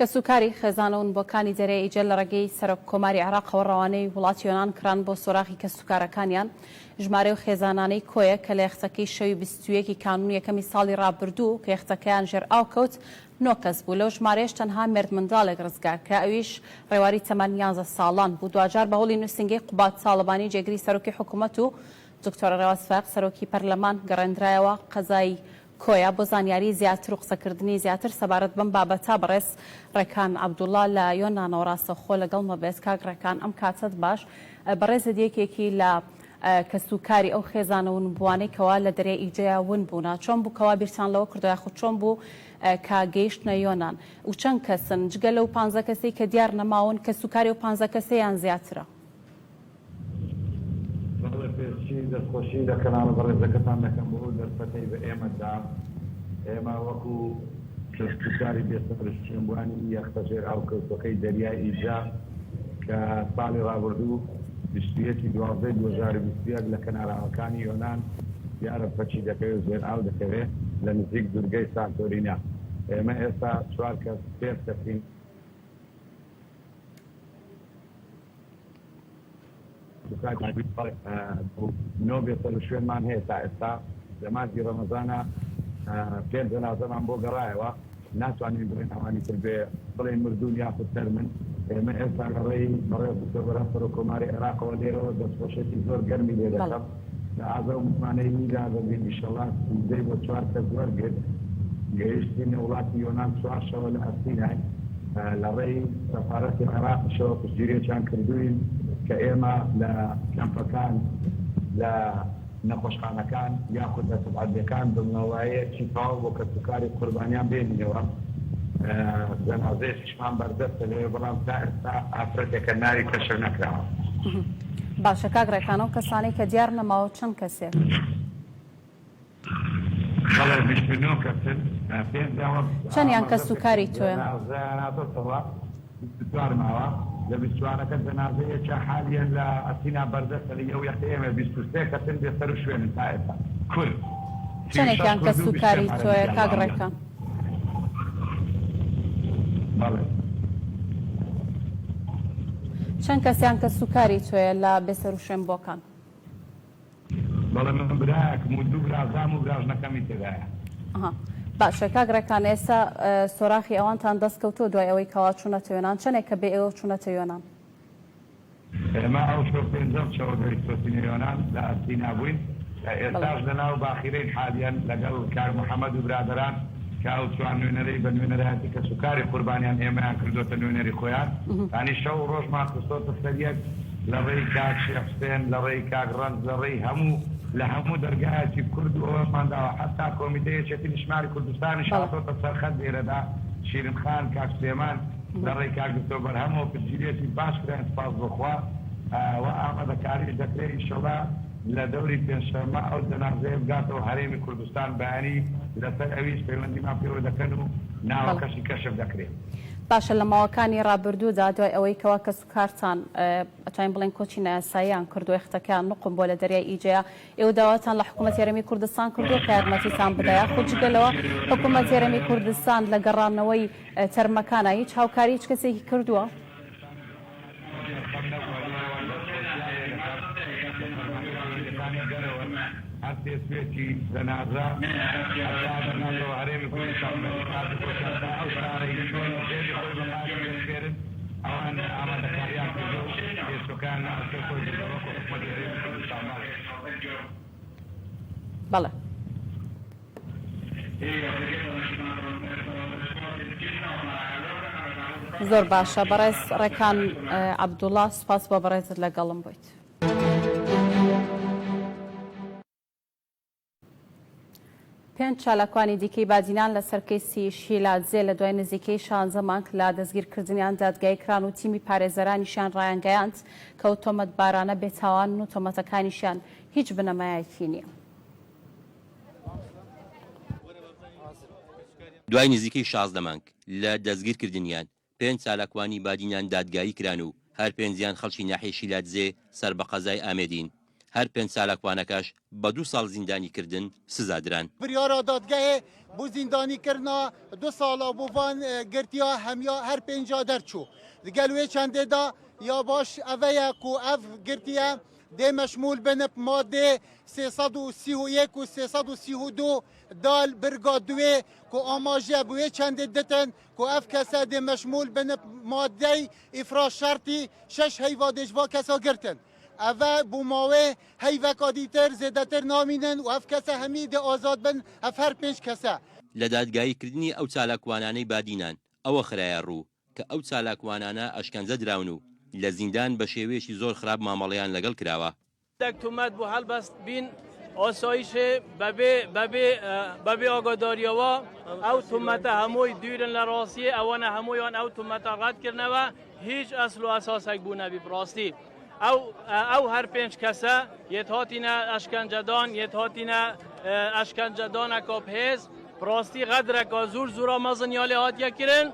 کەسوکاری خێزانە ونبووەکانی دەریای ئیجە لە ڕێگەی سەرۆک کۆماری عێراقەوە ڕەوانەی وڵاتی یۆنان کران بۆ سۆراغی کەسوکارەکانیان. ژمارەی ئەو خێزانانەی کۆیە کە لە یەختەکەی شەوی 21 ی کانوونی یەکەمی ساڵی ڕابردوو کە یەختەکەیان ژێر ئاو کەوت نۆ کەس بوو، لەو ژمارەیەش تەنها مێردمنداڵێک ڕزگار کرا ئەویش ڕێواری تەمەن یانزە ساڵان بوو. دواجار بە هەوڵی نووسینگەی قوباد تاڵەبانی جێگری سەرۆکی حکوومەت و دکتۆر ڕێواز فایەق سەرۆکی پەرلەمان گەڕێندرایەوە قەزای کۆیە. بۆ زانیاری زیاتر و قسەکردنی زیاتر سەبارەت بەم بابەتە بەڕێز ڕێکان عەبدوڵا لە یۆنانەوە ڕاستەوخۆ لەگەڵمە بێت. کاک ڕێکان ئەم کاتەت باش. بەڕێزت یەکێکی لە کەسوکاری ئەو خێزانە ونبووانەی کەوا لە دەریای ئیجەیا ون بوونە. چۆن بوو کەوا بیرتان لەوە کردەوە یاخود چۆن بوو کە گەیشتنە یۆنان؟ و چەند کەسن؟ جگە لەو پانزە کەسەی کە دیار نەماون کەسوکاری ئەو پانزە کەسە یان زیاترە؟ بەڵێ پێشی دەستخۆشی لە کەناڵە بەڕێزەکەتان دەکەم بۆ ئەو دەرفەتەی بە ئێمە دا. ئێمە وەکو کەسوکاری بێسەروشوێنبووانی یەختە ژێر ئاوکەوتووەکەی دەریای ئیجە کە ساڵی ڕابردوو 21 ی دوازدەی 2021 لە کەناراوەکانی یۆنان دیارە پەکی دەکەوێ و ژێر ئاو دەکەوێ لە نزیک دورگەی سانتۆرینا ئێمە ئێستا چوار کەس پێنج کەسین. نۆ بێسەروشوێنمان هەیە تا ئێستا لە مانگی ڕەمەزانە پێنج جەنازەمان بۆ گەڕایەوە ناتوانین بڵێین ئەوانی تر بێ بڵێین مردوون یاخود تەرمن ئێمە ئێستا لە ڕێی بەڕێز دکتۆر بەرهەم سەرۆک کۆماری عێراقەوە لێرەوە دەستخۆشیەکی زۆر گەرمی لێ دەکەم لە ئازە و متمانەی ویدا دەبین ئیشەڵا سوودەی بۆ چوار کەس وەرگرت گەیشتینە وڵاتی یۆنان چوار شەوە لە ئەسیناین لە ڕێی سەفارەتی عێراقیشەوە پشتگیریەکیان کردووین کە ئێمە لە کەمپەکان لە نەخۆشخانەکان یاخود لە طب عەدلیەکان دڵنەوایەکی تەواو بۆ کەسوکاری قوربانیان بێنینەوە. جەنازەیەکیشمان بەردەستە لەوێ بەڵام تا ئێستا ئافرەتێکە ناوی کەشف نەکراوە. باشە کاک ڕێکان ئەو کەسانەی کە دیار نەماوە چەند کەسێک؟ بەڵێ 29 کەسن پێنج ئەوە چەندیان کەس و کاری تۆیە؟ جەنازەیان هاتۆتەوە 24 ماوە لە 24ەکە جەنازە یەکیان حالیەن لە ئەسینا بەردەستە لە ئەو یەخەی ئێمە 23 کەسن بێ سەر و شوێنن تا ئێستا کورد 36 چەندێکیان کورد کەس و و 23 کاری عەرەبی تۆیە کاک الله ڕێکان؟ بەڵێ. چەند کەسیان کەس و کاری تۆیە لە بێسەروشوێن بووەکان؟ بەڵێ من برایەکم و دوو برازام و براژنەکەمی تێدایە. ئەها باشە کاک ڕێکان ئێستا سۆراخی ئەوانتان دەست کەوتووە دوای ئەوەی کەوا چوونەتە یۆنان چەنێکە بێ ئێوە چوونەتە یۆنان؟ ئێمە ئەو شەو پێنجەم شەوە گەیشتۆتینە یۆنان لە ئەسینا بووین ئێستاش لە ناو باخیرەین حالیەن لەگەڵ کاک محەمەد و برادەران کە ئەو چوار نوێنەرەی بە نوێنەرایەتی کەسوکاری قوربانیان ئێمەیان کردۆتە نوێنەری خۆیان یانی شەو و ڕۆژمان خستۆتە سەر یەک لە ڕێی کاک شێخ حوسێن لە ڕێی کاک ڕەنج لە ڕێی هەموو لە هەموو دەرگایەکی کورد و ئەوەشمان داوە حەتا کۆمیتەی یەکێتی نیشتمانی کوردستانیش هاتۆتە سەر خەت لێرەدا شیرین خان کاک سلێمان لە ڕێی کاک دکتۆر بەرهەمەوە پشتگیریەکی باش کراین سوپاس بۆ خوا وە ئامادەکاریش دەکرێ ئیشەڵا لە دەوری پێنجشەممە ئەو جەنازەیە بگاتەوە هەرێمی کوردستان بەیانی لەسەر ئەویش پەیوەندیمان پێوە دەکەن و ناوەکەشی کەشف دەکرێ. باشە لە ماوەکانی ڕابردوودا دوای ئەوەی کەوا کەسوکارتان ئەتوانین بڵێین کۆچی نایاساییان کردووە یەختەکەیان نوقم بووە لە دەریای ئیجەیا ئێوە داواتان لە حکوومەتی هەرێمی کوردستان کردووە کە یارمەتیتان بدا یاخود جگە لەوە حکوومەتی هەرێمی کوردستان لە گەڕانەوەی تەرمەکانە هیچ هاوکاری هیچ کەسێکی کردووە؟ بەڵێ. زۆر باشە بەڕێز ڕێکان عەبدوڵا سوپاس بۆ بەڕێزت لەگەڵم بوویت. پێنج چالاکوانی دیکەی بادینان لەسەر کەیسی شیلادزێ لە دوای نزیکەی شانزە مانگ لە دەستگیرکردنیان دادگایی کران و تیمی پارێزەرانیشیان ڕایانگەیاند کە ئەو تۆمەتبارانە بێتاوانن و تۆمەتەکانیشیان هیچ بنەمایەکی نییە. دوای نزیکەی 16 مانگ لە دەستگیرکردنیان، پێنج چالاکوانی بادینان دادگایی کران و هەر پێنجیان خەڵکی ناحیەی شیلادزێ سەر بە قەزای ئامێدین. هەر پێنج چالاکوانەکەش بە دوو ساڵ زیندانیکردن سزا دران. بریارا دادگەهێ بۆ زیندانی کرنا دو ساڵا بۆ ڤان گرتیا هەمیا هەر پێنجا دەرچوو. دگەل وێ چەندێ دا یا باش ئەڤەیە کو ئەڤ گرتیە دێ مەشمول بن پ مادێ 331 و 332 دال برگا دوێ کو ئاماژە ب وێ چەندێ دتن کو ئەڤ کەسە دێ مەشمول بن پ مادەی ئیفراج شەرتی شەش هەیڤا دێ ژ ڤا کەسا گرتن. ئەڤە بۆ ماوەێ هەیڤەکا دیتر زێدەتر نامینن و ئەڤ کەسە هەمی دێ ئازاد بن ئەڤ هەر پێنج کەسە. لە دادگاییکردنی ئەو چالاکوانانەی بادینان ئەوە خرایە ڕوو کە ئەو چالاکوانانە ئەشکەنجە دراون و لە زیندان بە شێوەیەکی زۆر خراپ مامەڵەیان لەگەڵ کراوە. دەک تومەت بۆ هەڵبەست بین ئاسایشێ بەبێ بەبێ بەبێ ئاگاداریەوە ئەو تومەتە هەمووی دوورن لە ڕاستیە ئەوانە هەموویان ئەو تومەتە ڕەت کردنەوە هیچ ئەسل و ئەساسێک بوو نەبی بڕاستی ئەو ئەو هەر پێنج کەسە یەت هاتینە ئەشکەنجەدان یەت هاتینە ئەشکەنجەدانەکە بهێز بڕاستی غەدرەکە زور زورا مەزن یا لێ هاتیە کرن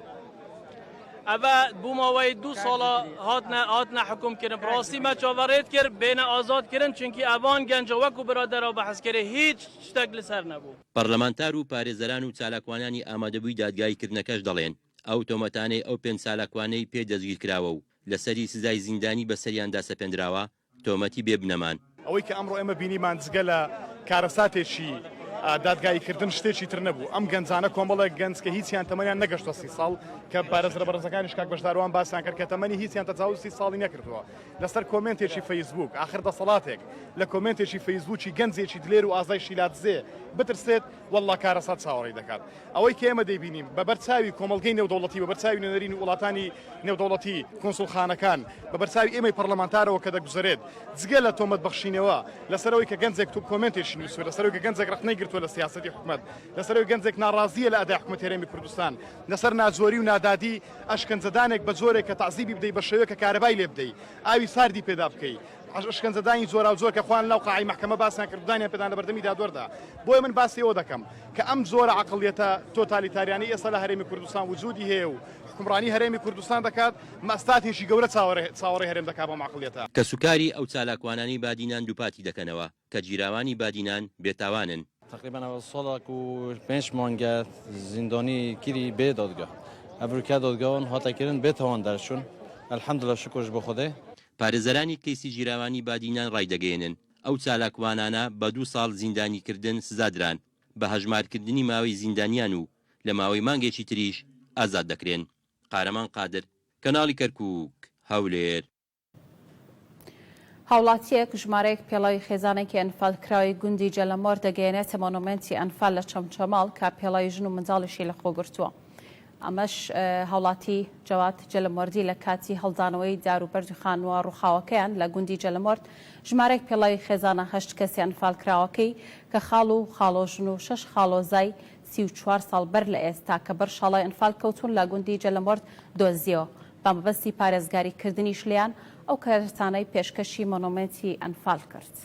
ئەوە بوو ماوەی دوو ساڵە هاتنە هاتنە حکوم کردن بڕاستی مە چاوەڕێت کرد بێنە ئازاد کردن چونکی ئەوان گەنجە وەکو برادەرە بەحس کرێ هیچ شتێک لەسەر نەبوو. پەرلەمانتار و پارێزەران و چالاکوانانی ئامادەبووی دادگاییکردنەکەش دەڵێن، ئەو تۆمەتانەی ئەو پێنج چالاکوانەی پێ دەستگیرکراوە و لەسەری سزای زیندانی بەسەریاندا سەپێندراوە، تۆمەتی بێ بنەمان. ئەوەی کە ئەمڕۆ ئێمە بینیمان جگە لە کارەساتێکی دادگاییکردن شتێکی تر نەبوو. ئەم گەنجانە کۆمەڵێک گەنج کە هیچیان تەمەنیان نەگەشتوە سی ساڵ، کە پارێزەرە بەڕێزەکانیش کاک بەشداروان باسیان کرد کە تەمەنی هیچیان تەجاوز سی ساڵی نەکردووە لەسەر کۆمێنتێکی فەیسبووک، ئاخر دەسەڵاتێک لە کۆمێنتێکی فەیسبووکی گەنجێکی دلێر و ئازای شیلادزێ بترسێت وەڵڵا کارەسات چاوەڕێی دەکات. ئەوەی کە ئێمە دەیبینین بە بەر چاوی کۆمەڵگەی نێودەوڵەتی، بە بەر چاوی نوێنەرینی وڵاتانی نێودەوڵەتی، کونسوڵخانەکان، بە بەر چاوی ئێمەی پەڕلەمانتارەوە کە دەگوزەرێت، جگە لە تۆمەت بەخشینەوە لەسەر ئەوەی کە گەنجێک کۆمێنتێکی نووسیوە، لەسەر ئەوەی کە گەنجێک ڕەخنەی گرتووە لە سیاسەتی حکومەت، لەسەر ئەوەی گەنجێک ناڕازییە لە ئەدای حکومەتی هەرێمی کوردستان، لەسەر ناجۆری و نادادی ئەشکەنجەدانێک بە جۆرێک کە تەعزیبی بدەی بە شێوەیەک کە کارەبای لێ بدەی، ئاوی ساردی پێدا بکەی. ئەشکەنجەدانی جۆراوجۆر کە خۆیان لەناو قاعەی مەحکەمە باسیان کرد و دانیان پێدان لە بەردەمی دادوەردا. بۆیە من باسی ئەوە دەکەم کە ئەم جۆرە عەقڵیەتە تۆتالیتاریانەی ئێستا لە هەرێمی کوردستان وجودی هەیە و حوکمڕانی هەرێمی کوردستان دەکات، مەئساتێکی گەورە چاوەڕێی هەرێم دەکات بەم عەقڵیەتە. کەسوکاری ئەو چالاکوانانەی بادینان دووپاتی دەکەنەوە کە گیراوانی بادینان بێتاوانن. تەقریبەن ئەوە ساڵێک و پێنج مانگە زیندانی کری بێ دادگا ئەڤروکە دادگاوان هاتە کردن بێ تاوان دەرچوون الحمدللە شکرش بۆ خودێ. پارێزەرانی کەیسی گیراوانی بادینان ڕایدەگەیەنن، ئەو چالاکوانانە بە دوو ساڵ زیندانیکردن سزادران، بە هەژمارکردنی ماوەی زیندانیان و لە ماوەی مانگێکی تریش ئازاد دەکرێن. قارەمان قادر، کەناڵی کەرکوک، هەولێر. هاوڵاتییەک ژمارەیەک پێڵاوی خێزانێکی ئەنفالکراوی گوندی جەلەمۆر دەگەیەنێتە مۆنۆمێنتی ئەنفال لە چەمچەماڵ کە پێڵاوی ژن و منداڵیشی لەخۆگرتووە. ئەمەش هاوڵاتی جەواد جەلەمۆردی لە کاتی هەڵدانەوەی دار و بەرد و خانووە ڕووخاوەکەیان لە گوندی جەلەمۆرد ژمارەیەک پێڵاوی خێزانە هەشت کەسی ئەنفالکراوەکەی کە خاڵ و خاڵۆژن و شەش خاڵۆزای 34 ساڵ بەر لە ئێستا کە بەر شاڵاوی ئەنفال کەوتوون لە گوندی جەلەمۆرد دۆزیەوە بە مەبەستی پارێزگاری کردنیش لێیان ئەو کەرەستانەی پێشکەشی مۆنۆمێنتی ئەنفال کرد.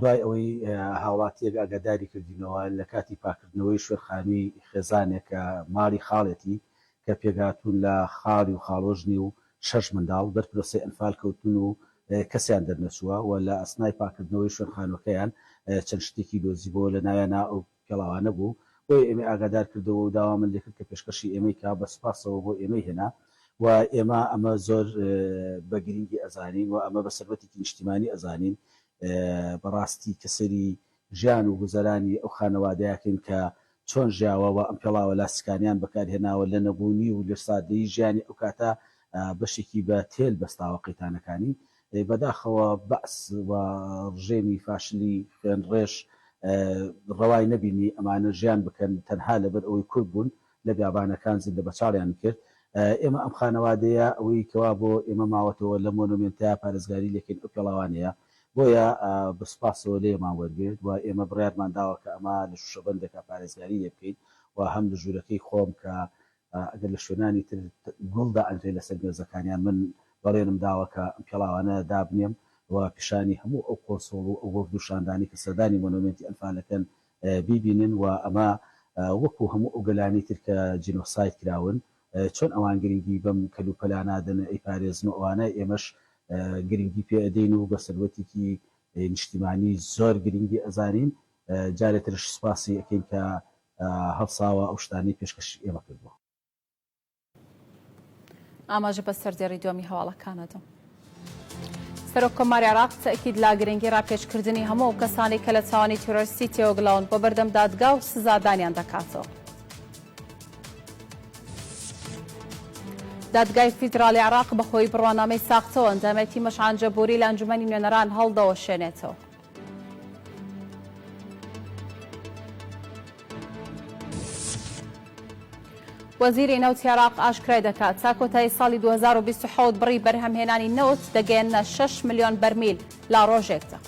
دوای ئەوەی هاوڵاتییەک ئاگاداری کردینەوە لە کاتی پاککردنەوەی شوێنخانووی خێزانێک کە ماڵی خاڵێتی کە پێکهاتوون لە خاڵی و خاڵۆژنی و شەش منداڵ بەر پرۆسەی ئەنفال کەوتوون و کەسیان دەرنەچووە و لە ئەسنای پاککردنەوەی شوێنخانووەکەیان چەند شتێکی دۆزیبۆوە لە ناویانا ئەو پێڵاوانە بوو بۆیە ئێمەی ئاگادار کردەوە و داوامان لێکرد کە پێشکەشی ئێمەی کا بە سوپاسەوە بۆ ئێمەی هێنا و ئێمە ئەمە زۆر بە گرینگی ئەزانین و ئەمە بە سەروەتێکی نیشتیمانی ئەزانین بەڕاستی کە سەیری ژیان و گوزەرانی ئەو خانەوادەیەکەین کە چۆن ژیاوە و ئەم پێڵاوە لاستیکانیان بەکارهێناوە لە نەبوونی و لرسادەیی ژیانی ئەو کاتە بەشێکی بە تێل بەستاوە قەیتانەکانی بەداخەوە بەعس و ڕژێمی فاشلی خوێنڕێژ ڕەوای نەبینی ئەمانە ژیان بکەن تەنها لەبەر ئەوەی کورد بوون لە بیابانەکان زیندە بەچاڵیان کرد ئێمە ئەم خانەوادەیە ئەوەی کەوا بۆ ئێمە ماوەتەوە لەم مۆنۆمێنتە پارێزگاری لێکەین ئەو پێڵاوانەیە بۆیە بە سوپاسەوە لێمان وەرگرت و ئێمە بڕیارمان داوە کە ئەمە لە شوشەبەندێکا پارێزگاری لێ بکەین و هەم لە ژوورەکەی خۆم کە ئەگەر لە شوێنانی تر گوڵ دائەنرێ لەسەر مێزەکانیان من بەڵێنم داوە کە ئەم پێڵاوانە دابنێم و پیشانی هەموو ئەو قۆنسوڵ و ئەو وەفد و شاندانەی کە سەردانی مۆنۆمێنتی ئەنفالەکەن بیبینن و ئەمە وەکو هەموو ئەو گەلانی تر کە جینۆساید کراون. چۆن ئەوان گرنگی بەم کەلوپەلانە ئەدەن و ئەیپارێزن و ئەوانە ئێمەش گرنگی پێ ئەدەین و بە سەروەتێکی نیشتیمانی زۆر گرنگی ئەزانین جارێ ترش سوپاسی ئەکەین کە هەڵساوە ئەو شتانەی پێشکەشی ئێمە کردووە. ئاماژە بە سەردێڕی دووەمی هەواڵەکان ئەدەم. سەرۆک کۆماری عێراق تەئکید لە گرنگی ڕاپێچکردنی هەموو ئەو کەسانەی کە لە تاوانی تیرۆرستی تێوەگلاون بۆ بەردەم دادگا و سزادانیان دەکاتەوە. دادگای فیدراڵی عێراق بەهۆی بڕوانامەی ساختەوە ئەندامێتی مەشعان جەبوری لە ئەنجومەنی نوێنەران هەڵدەوەشێنێتەوە. وەزیری نەوتی عێراق ئاشکرای دەکات، تا کۆتایی ساڵی 2027 بڕی بەرهەمهێنانی نەوت دەگەیەننە 6 ملیۆن بەرمیل لە ڕۆژێکدا.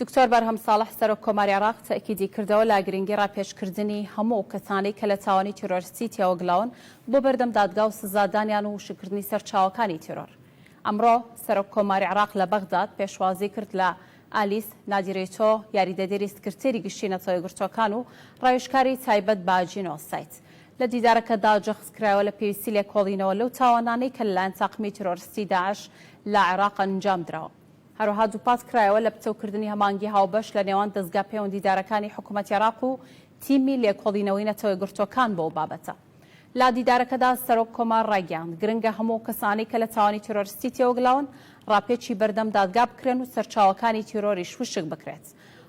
دکتۆر بەرهەم ساڵح سەرۆک کۆماری عێراق تەئکیدی کردەوە لە گرنگی ڕاپێچکردنی هەموو ئەو کەسانەی کە لە تاوانی تیرۆرستی تێوەگلاون بۆ بەردەم دادگا و سزادانیان و وشککردنی سەرچاوەکانی تیرۆر. ئەمڕۆ سەرۆک کۆماری عێراق لە بەغداد پێشوازی کرد لە ئالیس نادیریتۆ یاریدەدەری سکرتێری گشتی نەتەوە یەکگرتووەکان و ڕاوێژکاری تایبەت بە جینۆساید. لە دیدارەکەدا جەخت کرایەوە لە پێویستی لێکۆڵینەوە لەو تاوانانەی کە لەلایەن تاقمی تیرۆرستی داعش لە عێراق ئەنجامدراوە. هەروەها دووپات کرایەوە لە پتەوکردنی هەماهەنگی هاوبەش لە نێوان دەزگا پەیوەندیدارەکانی حکومەتی عێراق و تیمی لێکۆڵینەوەی نەتەوە یەکگرتووەکان بۆ ئەو بابەتە. لە دیدارەکەدا سەرۆک کۆمار ڕایگەیاند، گرنگە هەموو ئەو کەسانەی کە لە تاوانی تیرۆرستی تێوەگلاون ڕاپێچی بەردەم دادگا بکرێن و سەرچاوەکانی تیرۆریش وشک بکرێت.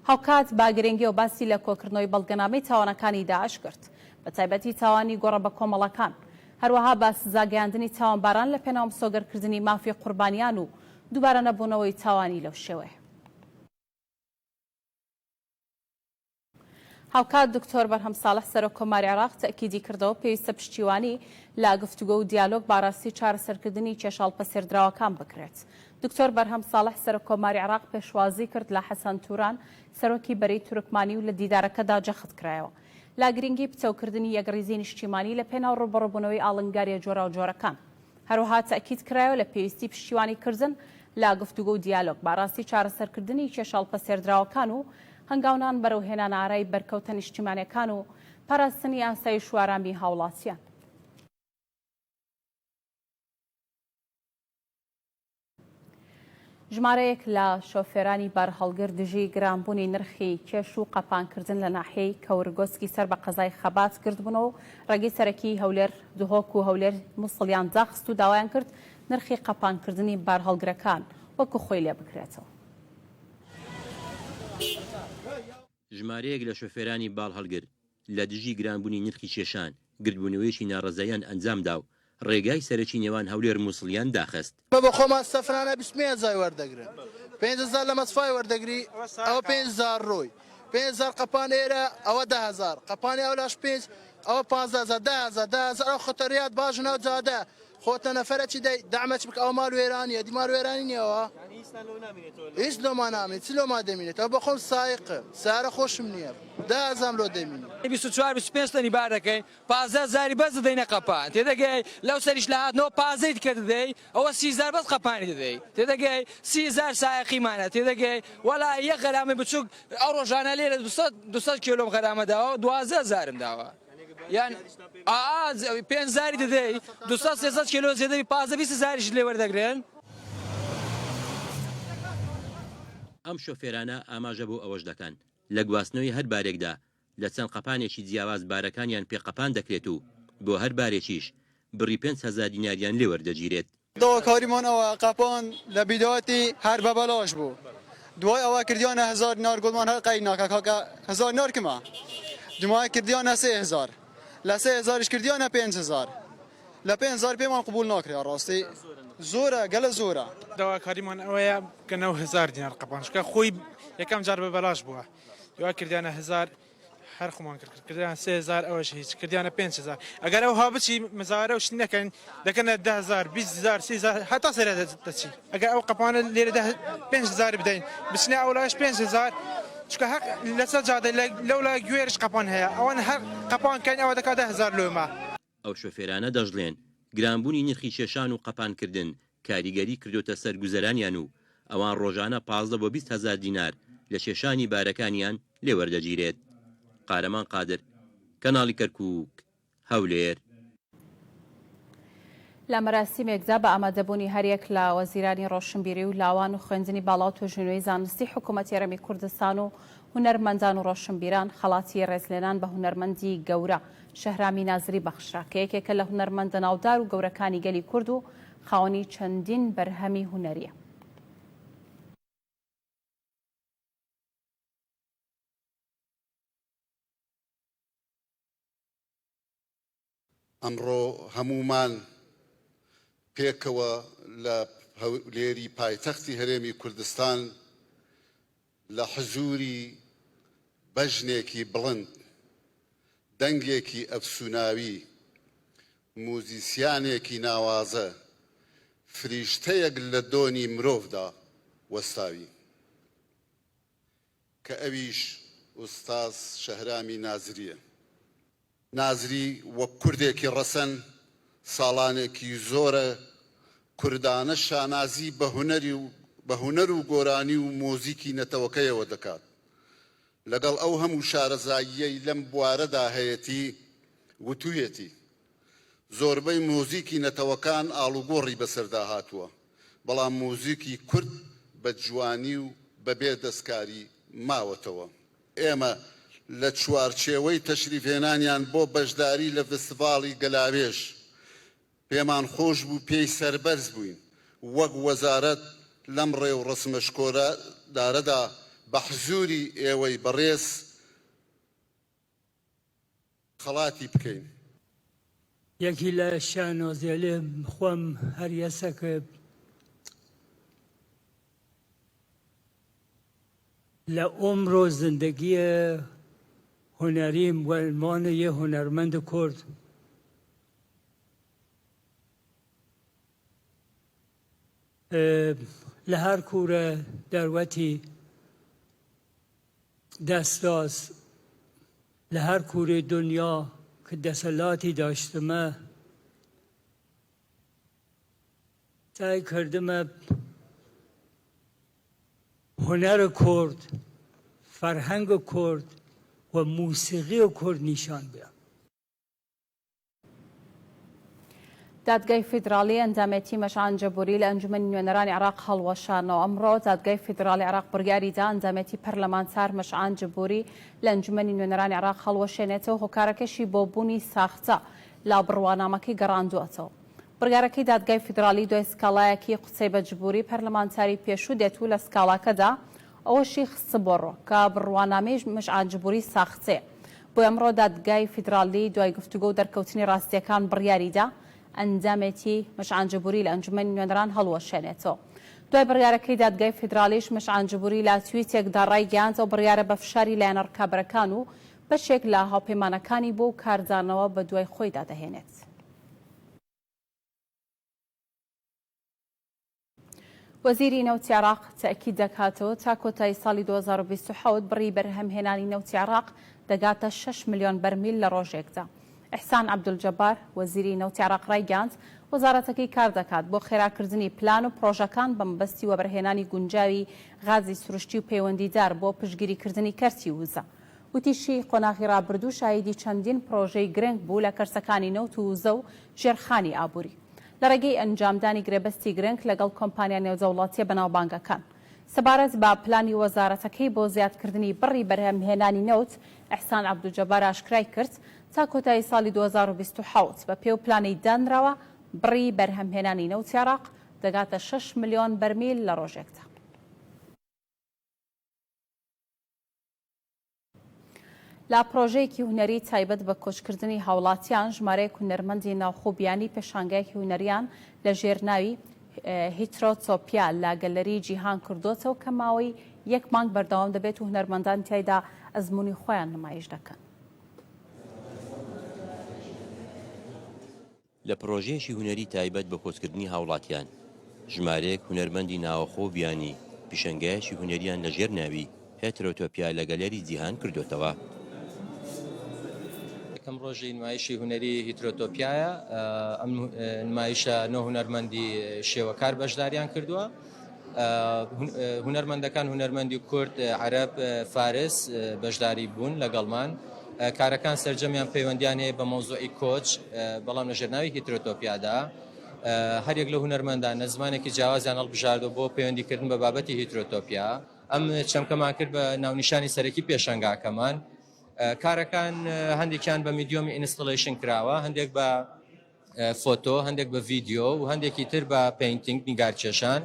هاوکات بە گرنگیەوە باسی لە کۆکردنەوەی بەڵگەنامەی تاوانەکانی داعش کرد، بەتایبەتی تاوانی گۆڕە بەکۆمەڵەکان، هەروەها بە سزاگەیاندنی تاوانباران لەپێناو مسۆگەرکردنی مافی قوربانیان و دووبارەنەبوونەوەی تاوانی لەو شێوەیە. هاوکات دکتۆر بەرهەم ساڵح سەرۆک کۆماری عێراق تەئکیدی کردەوە پێویستە پشتیوانی لە گفتوگۆ و دیالۆگ بە ئاراستەی چارەسەرکردنی کێشە هەڵپەسێردراوەکان بکرێت. دکتۆر بەرهەم ساڵح سەرۆک کۆماری عێراق پێشوازی کرد لە حەسەن توران سەرۆکی بەرەی تورکمانی و لە دیدارەکەدا جەخت کرایەوە لە گرنگی پتەوکردنی یەکڕیزی نیشتیمانی لە پێناو ڕووبەڕووبوونەوەی ئاڵنگاریە جۆراوجۆرەکان. هەروەها تەئکید کرایەوە لە پێویستی پشتیوانی کردن لە گفتوگۆ و دیالۆگ بە ئاراستی چارەسەرکردنی کێشە هەڵپەسێردراوەکان و هەنگاونان بەرەو هێنانەئارای بەرکەوتە نیشتیمانیەکان و پاراستنی ئاسایش و ئارامی هاوڵاتیان. ژمارەیەک لە شۆفێرانی بارهەڵگر دژی گرانبوونی نرخی کێش و قەپانکردن لە ناحیەی کەورگۆسکی سەر بە قەزای خەبات گردبوونەوە و ڕێگەی سەرەکیی هەولێر دهۆک و هەولێر موسڵیان داخست و داوایان کرد نرخی قەپانکردنی بارهەڵگرەکان وەکو خۆی لێبکرێتەوە. ژمارەیەک لە شۆفێرانی باڵهەڵگر لە دژی گرانبوونی نرخی کێشان، گردبوونەوەیەکی ناڕەزاییان ئەنجامدا و ڕێگای سەرەکی نێوان هەولێر موسڵیان داخست. بە خۆمان سەفرانە 25 هەزار وەردەگرن 5000 لە مەسفای وەردەگری ئەوە 5000 ڕۆی 5000 قەپان ئێرە ئەوە 10000 قەپانی ئەولاش پێنج ئەوە 15000 10000 10000 ئەو خەتەریات باش ناو جادە خۆتە نەفەرە چی دەی دەعمە چ بکە ئەوە مال وێرانیە دی مال وێرانی نییە ئەوە هیچ لۆما نامێنێت چ لۆما دەمینێتەوە بە خۆم سایقم سارە خۆشم نییە دازام لۆ دەمینی. 24 25 تەنی بار دەکەین 15 زاری بەس دەدەینە قەپان تێدەگەی لەو سەریش لە هاتنەوە پازدەی دیکە دەدەی ئەوە سی زار بەس قەپانی دەدەی تێدەگەی سی زار سایەقیمانە تێدەگەی وەلا یەک غەرامەی بچوک ئەو ڕۆژانە لێرە 200 200 کیلۆم غەرامە داوە 12 زارم داوە یان ئا پێنج زاری دەدەی 200 300 کیلۆ زێدەی 15 20 زاریشت لێ وەردەگرن. ئەم شۆفێرانە ئاماژە بۆ ئەوەش دەکەن، لە گواستنەوەی هەر بارێکدا لە چەند قەپانێکی جیاواز بارەکانیان پێ قەپان دەکرێت و بۆ هەر بارێکیش بڕی 5000 دیناریان لێ وەردەگیرێت. داواکاریمان ئەوە قەپان لە بیدایەتی هەر بە بەلاش بوو دوای ئەوە کردیانە هەزار دینار گوڵمان هەر قەی ناکا کاکە هەزار دینار کمە دوای کردیانە 3000 لە 3000 کردیانە 5000 لە 5000 پێمان قبول ناکرێ ڕاستی زۆرە گەلە زۆرە. داواکاریمان ئەوەیە بکەنەوە هەزار دینار قەپان چونکە خۆی یەکەم جار بە بەلاش بووە دوای کردیانە هەزار هەر خۆمان کرد کردیان 3000 ئەوەش هیچ کردیانە 5000 ئەگەر ئەو ها بچی مزارە و شت نەکەن دەکەنە 10000 20000 3000 هەتا سەرە دەچی ئەگەر ئەو قەپانە لێرە 5000 بدەین بچنە ئەو لاش 5000 چونکە هەق لەسەر جادە لەولا گوێرش قەپان هەیە ئەوان هەر قەپان کەن ئەوە دەکات 10000 لۆمە. ئەو شۆفێرانە دەشڵێن، گرانبوونی نرخی کێشان و قەپانکردن کاریگەری کردۆتە سەر گوزەرانیان و ئەوان ڕۆژانە 15 بۆ 20 هەزار دینار لە کێشانی بارەکانیان لێ وەردەگیرێت. قارەمان قادر. کەناڵی کەرکووک، هەولێر. لە مەراسیمێکدا بە ئامادەبوونی هەریەک لە وەزیرانی ڕۆشنبیری و لاوان و خوێندنی باڵا و توێژینەوەی زانستی حکوومەتی هەرێمی کوردستان و هونەرمەندان و ڕۆشنبیران خەڵاتی ڕێزلێنان بە هونەرمەندی گەورە شەهرامی نازری بەخشرا کە یەکێکە لە هونەرمەندە ناودار و گەورەکانی گەلی کورد و خاوەنی چەندین بەرهەمی هونەرییە. ئەمڕۆ هەموومان پێکەوە لە هەولێری پایتەختی هەرێمی کوردستان لە حزووری بەژنێکی بڵند، دەنگێکی ئەفسووناوی، موزیسیانێکی ناوازە، فریشتەیەک لە دۆنی مرۆڤدا وەستاوین. کە ئەویش ئوستاز شەهرامی نازرییە. نازری وەک کوردێکی ڕەسەن ساڵانێکی زۆرە کوردانە شانازی بە هونەری و بە هونەر و گۆرانی و مۆزیکی نەتەوەکەیەوە دەکات. لەگەڵ ئەو هەموو شارەزاییەی لەم بوارەدا هەیەتی وتویەتی، زۆربەی مۆزیکی نەتەوەکان ئاڵوگۆڕی بەسەردا هاتووە، بەڵام مۆزیکی کورد بە جوانی و بەبێ دەستکاری ماوەتەوە. ئێمە لە چوارچێوەی تەشریفهێنانیان بۆ بەشداری لە ڤستڤاڵی گەلاوێژ، پێمان خۆش بوو پێی سەربەرز بووین وەک وەزارەت لەم ڕێوڕەسمە شکۆدارەدا بە حزووری ئێوەی بەڕێز خەڵاتی بکەین. یەکی لە شانۆزێلێ خوەم هەر یەسە ک لە عومر و زندگی هونەریم وە عنوان یە هونەرمەند کورد لە هەر کوورە دەروەتی دەستاس لە هەر کوورەی دونیا ک دەسەلاتی داشتمە سەعی کردمە هونەر کورد، فەرهەنگ کورد و موسیقی کورد نیشان بیەم. دادگای فیدراڵی ئەندامێتی مەشعان جەبوری لە ئەنجومەنی نوێنەرانی عێراق هەڵوەشانەوە. ئەمڕۆ دادگای فیدراڵی عێراق بڕیاریدا ئەندامێتی پەرلەمانتار مەشعان جبوری لە ئەنجومەنی نوێنەرانی عێراق هەڵوەشێنێتەوە، هۆکارەکەشی بۆ بوونی ساختە لە بڕوانامەکەی گەڕاندووەتەوە. بڕیارەکەی دادگای فیدراڵی دوای سکاڵایەکی قوتەیبە جبوری پەرلەمانتاری پێشوو دێت و لە سکاڵاکەدا ئەوەشی خستبۆڕوو کە بڕوانامەی مەشعان جبوری ساختەیە. بۆیە ئەمڕۆ دادگای فیدراڵی دوای گفتوگۆ و دەرکەوتنی ڕاستییەکان بڕیاریدا ئەندامێتی مەشعان جبوری لە ئەنجومەنی نوێنەران هەڵوەشێنێتەوە. دوای بڕیارەکەی دادگای فیدراڵیش مەشعان جبوری لە تویتێکدا ڕایگەیاند ئەو بڕیارە بە فشاری لایەنە ڕکابەرەکان و بەشێک لە هاوپەیمانەکانی بووە و کاردانەوە بەدوای خۆیدا دەهێنێت. وەزیری نەوتی عێراق تەئکید دەکاتەوە، تا کۆتایی ساڵی 2027 بڕی بەرهەمهێنانی نەوتی عێراق دەگاتە شەش ملیۆن بەرمیل لە ڕۆژێکدا. ئیحسان عەبدولجەبار، وەزیری نەوتی عێراق ڕایگەیاند، وەزارەتەکەی کاردەکات بۆ خێراکردنی پلان و پڕۆژەکان بە مەبەستی وەبەرهێنانی گونجاوی غازی سروشتی و پەیوەندیدار بۆ پشتگیریکردنی کەرتی وزە. وتیشی، قۆناغی ڕابردوو شاهیدی چەندین پڕۆژەی گرنگ بوو لە کەرتەکانی نەوت و وزە و ژێرخانی ئابووری. لە ڕێگەی ئەنجامدانی گرێبەستی گرنگ لەگەڵ کۆمپانیا نێودەوڵەتییە بەناوبانگەکان. سەبارەت بە پلانی وەزارەتەکەی بۆ زیادکردنی بڕی بەرهەمهێنانی نەوت، ئیحسان عەبدولجەبار ئاشکرای کرد، تا کۆتایی ساڵی 2027 بە پێو پلانەی دانراوە بڕی بەرهەمهێنانی نەوتی عێراق دەگاتە شەش ملیۆن بەرمیل لە ڕۆژێکدا. لە پڕۆژەیەکی هونەری تایبەت بە کۆچکردنی هاوڵاتیان، ژمارەیەک هونەرمەندی ناوخۆ و بیانی پێشانگایەکی هونەریان لە ژێر ناوی هیترۆتۆپیا لە گەلەری جیهان کردۆتەوە کە ماوەی یەک مانگ بەردەوام دەبێت و هونەرمەندان تیایدا ئەزموونی خۆیان نمایش دەکەن. لە پڕۆژەیەکی هونەری تایبەت بە کۆچکردنی هاوڵاتیان، ژمارەیەک هونەرمەندی ناوەخۆ و بیانی پیشەنگایەکی هونەریان لە ژێر ناوی، هێترۆتۆپیا، لە گەلەری جیهان کردۆتەوە. یەکەم ڕۆژی نمایشی هونەری هیترۆتۆپیایە، ئەم نمایشە نۆ هونەرمەندی شێوەکار بەشداریان کردووە. هونەرمەندەکان هونەرمەندی کورد، عەرەب، فارس بەشداری بوون لەگەڵمان. کارەکان سەرجەمیان پەیوەندیان هەیە بە مەوزوعی کۆچ، بەڵام لە ژێر ناوی هیترۆتۆپیادا. هەریەک لەو هونەرمەندانە زمانێکی جیاوازیان هەڵبژاردووە بۆ پەیوەندیکردن بە بابەتی هیترۆتۆپیا. ئەم چەمکەمان کرد بە ناونیشانی سەرەکی پێشەنگاکەمان. کارەکان هەندێکیان بە میدیۆمی installation کراوە، هەندێک بە فۆتۆ، هەندێک بە ڤیدیۆ و هەندێکی تر بە painting، نیگارکێشان.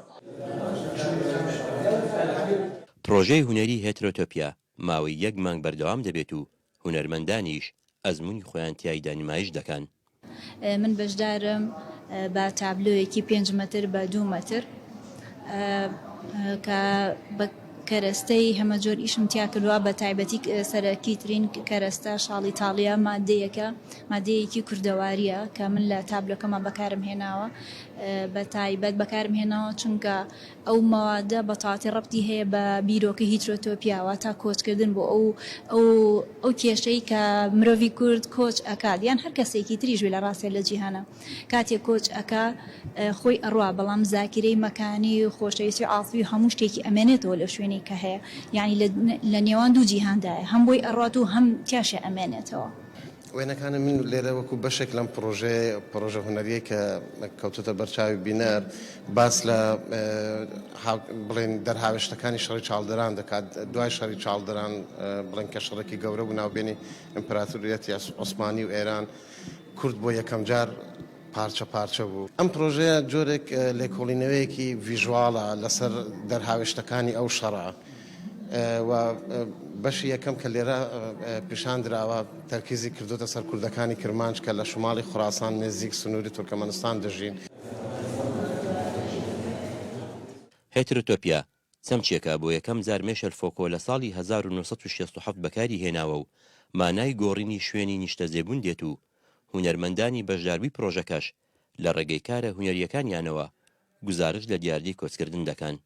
پڕۆژەی هونەری هێترۆتۆپیا ماوەی یەک مانگ بەردەوام دەبێت و هونەرمەندانیش ئەزموونی خۆیان تیایدا نمایش دەکەن. من بەشدارم بە تابلۆیەکی پێنج مەتر بە دوو مەتر کە بە کەرەستەی هەمەجۆر ئیشم تیا کردوە بە تایبەتی سەرەکی ترین کەرەستە شاڵی تاڵیە مادەیەکە مادەیەکی کوردەواریە کە من لە تابلۆکەما بەکارم هێناوە بە تایبەت بەکارم هێناوە چونکە ئەو مەوادە بە تەواتی ڕەبتی هەیە بە بیرۆکەی هیترۆتۆپیا واتا کۆچکردن بۆ ئەو ئەو ئەو کێشەی کە مرۆڤی کورد کۆچ ئەکات یان هەر کەسێکی تریش بێ لە ڕاستیا لە جیهانا کاتێ کۆچ ئەکا خۆی ئەڕوا بەڵام زاکیرەی مەکانی و خۆشەویستی و عاتفی و هەموو شتێکی ئەمێنێتەوە لەو شوێنەی کە هەیە یانی لە لە نێوان دوو جیهاندایە هەم بۆی ئەڕوات و هەم تیاشیا ئەمێنێتەوە. وێنەکانی من لێرە وەکو بەشێک لەم پڕۆژەیە، پڕۆژە هونەرییەی کە کەوتۆتە بەر چاوی بینەر، باس لە بڵێن دەرهاوێشتەکانی شەڕی چاڵدران دەکات. دوای شەڕی چاڵدران بڵێن کە شەڕێکی گەورە بوو ناوبێنی ئیمپراتوریەتی عوسمانی و ئێران، کورد بۆ یەکەمجار پارچە پارچە بوو. ئەم پرۆژەیە جۆرێک لێکۆڵینەوەیەکی ڤیژواڵە لەسەر دەرهاوێشتەکانی ئەو شەڕە و بەشی یەکەم کە لێرە پیشان دراوە تەرکیزی کردۆتە سەر کوردەکانی کرمانج کە لە شوماڵی خوراسان نزیک سنووری تورکەمەنستان دەژین. هێترۆتۆپیا چەمکێکە بۆ یەکەم جار مێشێل فۆکۆ لە ساڵی 1967 بەکاری هێناوە و مانای گۆڕینی شوێنی نیشتەجێبوون دێت و هونەرمەندانی بەشداربووی پرۆژەکەش لە ڕێگەی کارە هونەرییەکانیانەوە گوزارشت لە دیاردەی کۆچکردن دەکەن.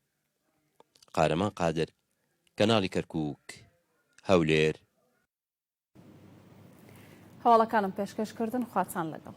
قارەمان قادر، کەناڵی کەرکووک، هەولێر. هەواڵەکانم پێشکەش کردن خواتان لەگەڵ.